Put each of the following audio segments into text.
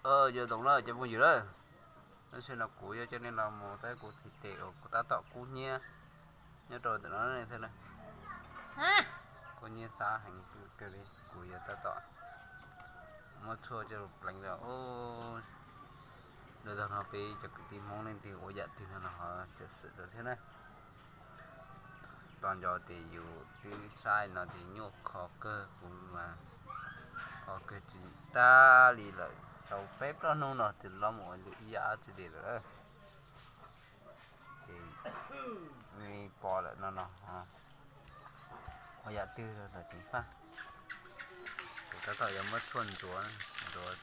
Yog toom na cov phooj ywg na, tab sis no kuv yuav coj nej los mus saib kuv txiv tes uas kuv tab tom kub hnyiab nyob rau ntawm no thiab na. Kub hnyiab txhab heev kawg li, kuv yuav tab tom muab tshuaj coj los pleev rau. Lub zog no peb cov kwv tij Hmoob leej twg ua yam twg no no ho xyuam xim rau thiab na. Tos nco tias yus twb saib no tias nyuaj kho kawg, kuv mas kho kawg tsis tag li lawm, tau peb plaub hnub no tias los mus ua lwm ib yam dab tsi li lawm. Ces pom lawm no no, ua yam twg los ceev faj. Kuv tab tom yuav muab tshuaj ntxuav, ntxuav.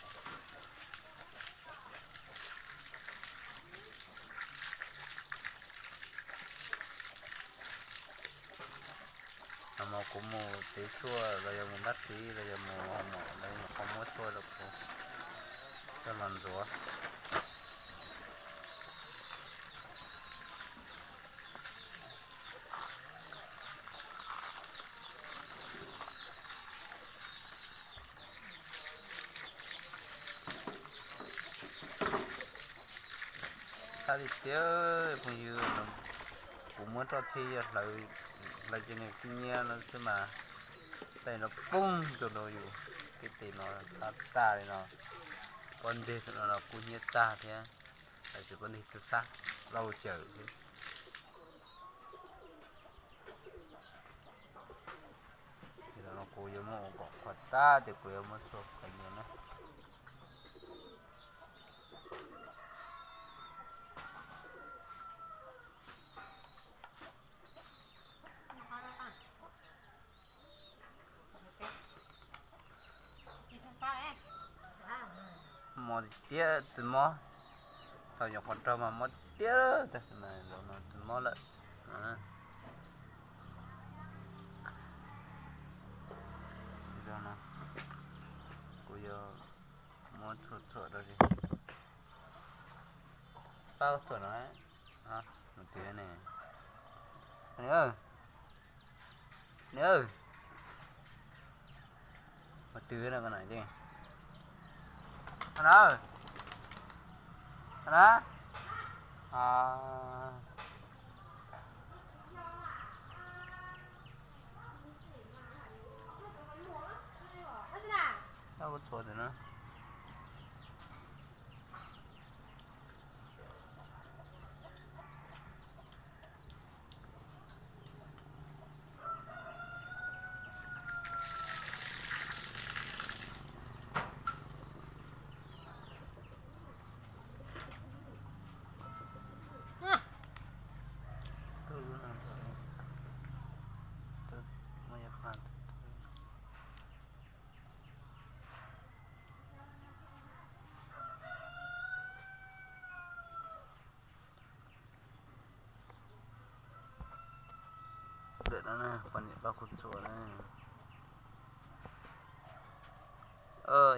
Nag hmo kuv mus teb tshuaj los yog mus ntab tiv los yog mus hauv mom los yog qhov muab tshuaj rau kuv coj los ntxuav. Txhab tiag tiag phooj ywg, kuv muab roj txhib yog hlawv, hlawv ces nws kub hnyiab no xwb mas tej no poob rau rau yus, tej tes no txhab tag li no, pob ntseg no kub hnyiab tag thiab, lawv tsis pob ntseg txhab lauj cawm thiab. Ces no kuv yuav muab ua kom qhuav tag ces kuv yuav muab tshuaj pleev na. Mob tiag tiag tus mob, thaum nyuam qhuav raug mas mob tiag tiag, tab sis mas zaum no tsis mob lawm. Kuv yuav muab tshuaj txhuam rau, pab tshuaj no, mus twg ne, ne, mus twg no, na, na, kuv txhuam ntawm no. Ntawm no poj niam pab kuv txhuam na.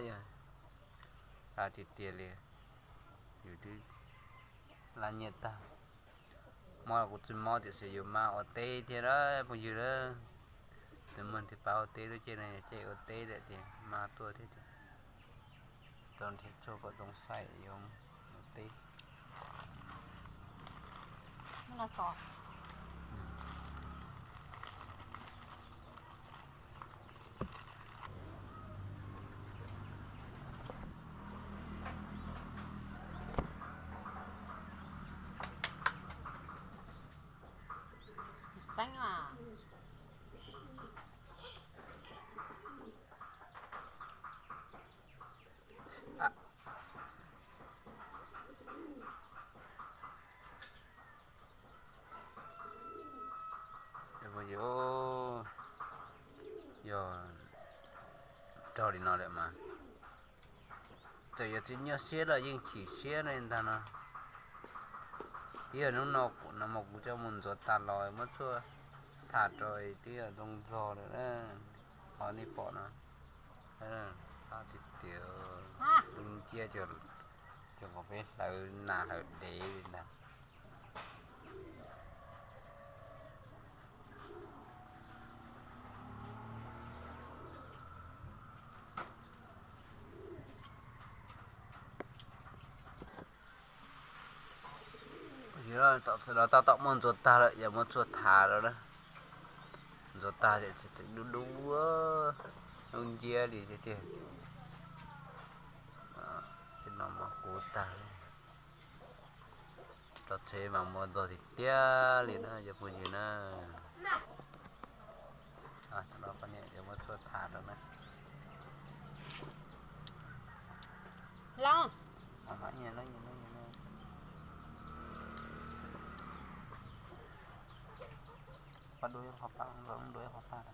Yog tas tiag tiag li, yus twb laj nyiaj tag. Mob los kuv tsis mob tiam sis yus mas ua teb thiab lawm phooj ywg lawm. Tus muag ntiv pas ua teb lub caij no yog caij ua teb lawm tiag mas tuaj thiab ces tau nrhiav tshuaj kom zoo xaim yuav mus teb. Yog raug li no lawm mas txawm yog tsis nyuaj siab los yeej chim siab li ntag no. Ib yam hnub no kuv no mas kuv coj mus ntxuav tas los muab tshuaj tham rau twb yog zoo zog lawm na. Qhov nej pom no, tiag tiag, cia cov qhov peb hlawv nas hlawv dev li ntag. Tom thaum no tab tom muab ntxuav tag lawm, yuav muab tshuaj thav rau na. Ntxuav tag ces tseem dub dub, dub nciab li tiag tiag. Tej no mas kuv tag, los tsev mas muaj ntog tiag tiag li na cov phooj ywg na. Cov no poj niam yuav muab tshuaj thav rau na. Los, pab dua ib qho paj, dua ib qho paj.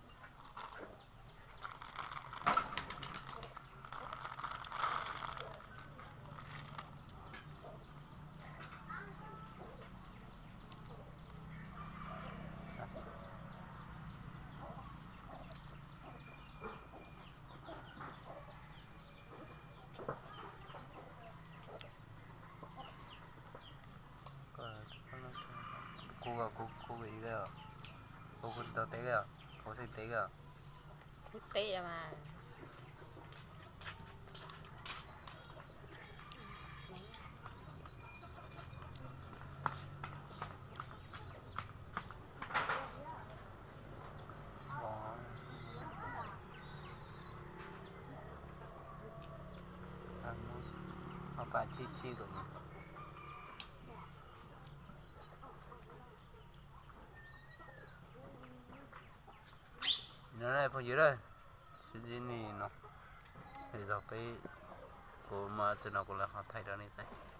Kuv, kuv, kuv, kuv tau teb, kuv xeem teb. Teb mas. Paj tsib tsib kom. No phooj ywg, sib ntsib nim no, es zog peb, kuv mas txog no kuv lawv ho thaij rau nej saib.